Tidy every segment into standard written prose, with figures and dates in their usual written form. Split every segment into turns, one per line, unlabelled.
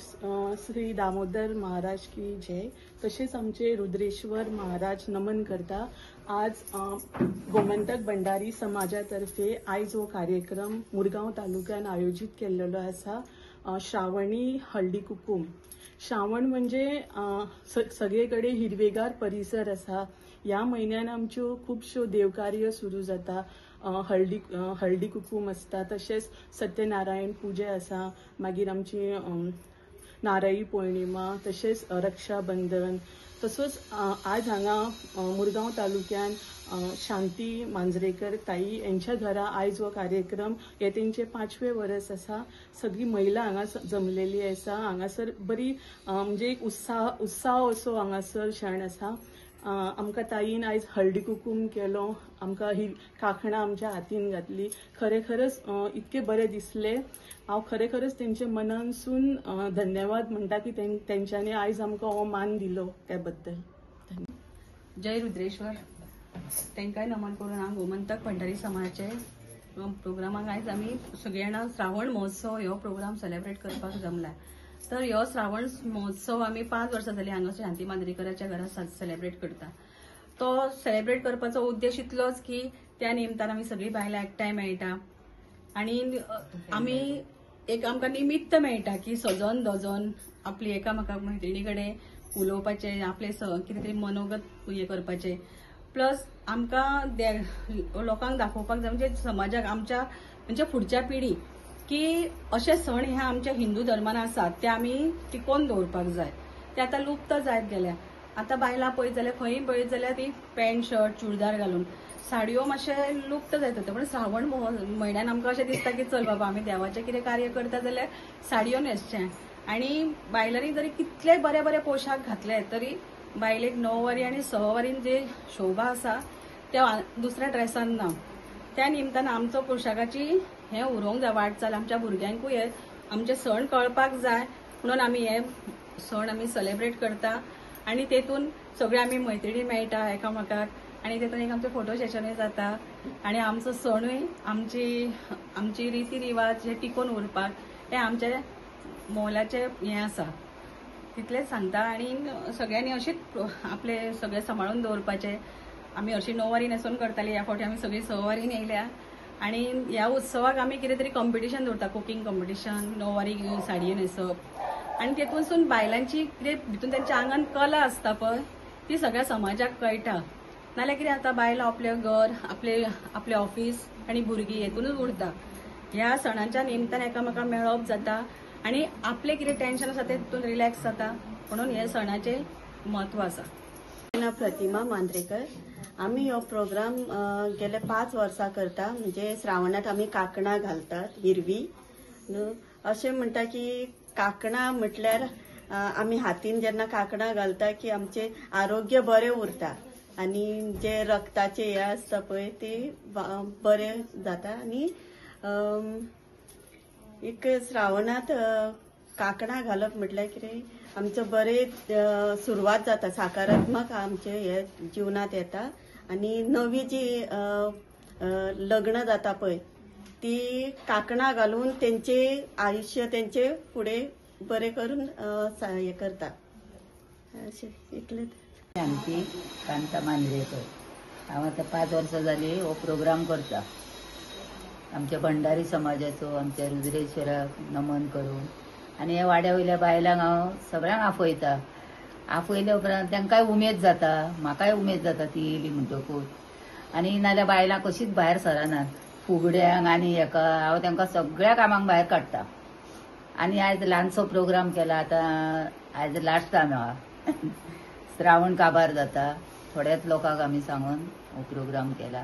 श्री दामोदर महाराज की जय. तशेंच आमचे रुद्रेश्वर महाराज नमन करता. आज गोमंतक भंडारी समाजा तर्फे आयज हो कार्यक्रम मुरगांव तालुक्यान आयोजीत केल्लो आसा. श्रावणी हळदी कुकूम. श्रावण म्हणजे सगळे कडेन हिरवेगार परिसर आसा. ह्या म्हयन्यान आमच्यो खुबश्यो देवकार्य सुरू जाता. हळदी कुकूम आसता, तशेंच सत्यनारायण पुजा आसा, मागीर आमची नारळी पौर्णिमा, तशेंच रक्षाबंधन. तसोच आज हांगा मुरगांव तालुक्यान शांती मांजरेकर ताई यांच्या घरा आयज हो कार्यक्रम हे तेंचे 5वें वर्स आसा. सगळी महिला हांगा जमलेली आसा. हांगासर बरी म्हणजे एक उत्साह असो हांगासर क्षण आसा. आमकां ताईन आयज हळदी कुकूम केलो, आमकां ही कांकणां आमच्या हातीन घातली. खरें खरंच इतकें बरें दिसलें. हांव खरें खरंच तेंच्या मनानसून धन्यवाद म्हणटा की तेंच्यांनी आयज आमकां हो मान दिलो त्या बद्दल.
जय रुद्रेश्वर. तांकांय नमन करून हांव गोमंतक भंडारी समाजाचे प्रोग्रामाक आयज आमी सगळीं जाणां श्रावण महोत्सव हो प्रोग्राम सेलेब्रेट करपाक जमला. तर ह्यो श्रावण महोत्सव आमी 5 वर्सां जाली हांगा शांती मांद्रेकराच्या घरा सेलेब्रेट करता. तो सेलेब्रेट करपाचो उद्देश इतलोच की त्या निमतान आमी सगळीं बायलां एकठांय मेळटा आनी आमी एक आमकां निमित्त मेळटा की सजोन दजोन आपली एकामेका मैत्रिणी कडेन उलोवपाचें, आपलें कितें तरी मनोगत हें करपाचें. प्लस आमकां लोकांक दाखोवपाक जाय, म्हणजे समाजाक आमच्या म्हणजे फुडच्या पिढी की अशे सण हे आमच्या हिंदू धर्मान आसात ते आमी टिकोवन दवरपाक जाय. ते आतां लुप्त जायत गेल्या. आतां बायलां पळयत जाल्यार खंय पळयत जाल्यार ती पॅन्ट शर्ट चुडदार घालून साडयो मातशे लुप्त जायत वता. पण श्रावण म्हयन्यान आमकां अशें दिसता की चल बाबा आमी देवाचें कितें कार्य करता जाल्यार साडयो न्हेसचें. आनी बायलांनी जरी कितले बरे बरे पोशाख घातले तरी बायलेक 9 वारी आनी 6 वारीन जे शोभा आसा त्या दुसऱ्या ड्रेसान ना. त्या निमतान आमचो पोशाखाची हें उरोवंक जाय, वाटचाल आमच्या भुरग्यांकूय हे आमचे सण कळपाक जाय म्हणून आमी हे सण आमी सेलेब्रेट करता. आनी तेतून सगळे आमी मैत्रिणी मेळटा एकामेकाक आनी तेतून एक आमचें फोटो सेशनूय जाता आनी आमचो सणूय आमची आमची रिती रिवाज हे टिकोवन उरपाक हे आमचे मोलाचें हें आसा. तितलेंच सांगता. आनी सगळ्यांनी अशीच आपले सगळें सांबाळून दवरपाचें. आमी हरशीं 9 वारी न्हेसून करताली, ह्या फावटी आमी सगळीं 6 वारीन येयल्या. आनी ह्या उत्सवाक आमी कितें तरी कॉम्पिटिशन दवरता, कुकींग कॉम्पिटिशन, 9 वारी साडये न्हेसप. आनी तेतूनसून बायलांची कितें भितून तेंच्या आंगान कला आसता पळय ती सगळ्या समाजाक कळटा. नाल्यार कितें जाता, बायलां आपलें घर, आपले आपलें ऑफिस आनी भुरगीं हेतूनच उरता. ह्या सणाच्या निमतान एकामेकां मेळप जाता आनी आपलें कितें टेंशन आसा तें तितून रिलॅक्स जाता. म्हणून हे सणाचें म्हत्व आसा.
प्रतिमा मांद्रेकर. आमी हो प्रोग्राम गेले 5 वर्सां करता. म्हणजे श्रावणांत आमी कांकणां घालतात हिरवी. अशें म्हणटा की कांकणां म्हटल्यार आमी हातीन जेन्ना कांकणां घालता की आमचें आरोग्य बरें उरता आनी जे रक्ताचे हे आसता पळय ते बरें जाता. आनी एक श्रावणांत कांकणां घालप म्हटल्यार कितें आमचो बरें सुरवात जाता, सकारात्मक आमचे हे जिवनांत येता. आनी नवी जी लग्न जाता पळय ती कांकणां घालून तेंचे आयुश्य तेंचे फुडें बरें करून हे करता. अशें इतलें.
शांती कांता मांद्रेकर. हांव आतां 5 वर्सां जालीं हो प्रोग्राम करता. आमच्या भंडारी समाजाचो, आमच्या रुद्रेश्वराक नमन करून. आनी ह्या वाड्या वयल्या बायलांक हांव सगळ्यांक आफयता. आफयल्या उपरांत तांकांय उमेद जाता, म्हाकाय उमेद जाता ती येयली म्हणटकूच. आनी नाजाल्यार बायलां कशीच भायर सरनात फुगड्यांक आनी हेका. हांव तांकां सगळ्या कामांक भायर काडटा. आनी आयज ल्हानसो प्रोग्राम केला. आतां आयज लास्ट टायम आहा. श्रावण काबार जाता, थोड्याच लोकांक आमी सांगून हो प्रोग्राम केला.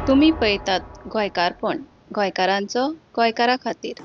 तुमी पळयतात गोंयकारपण, गोंयकारांचो गोंयकारा खातीर.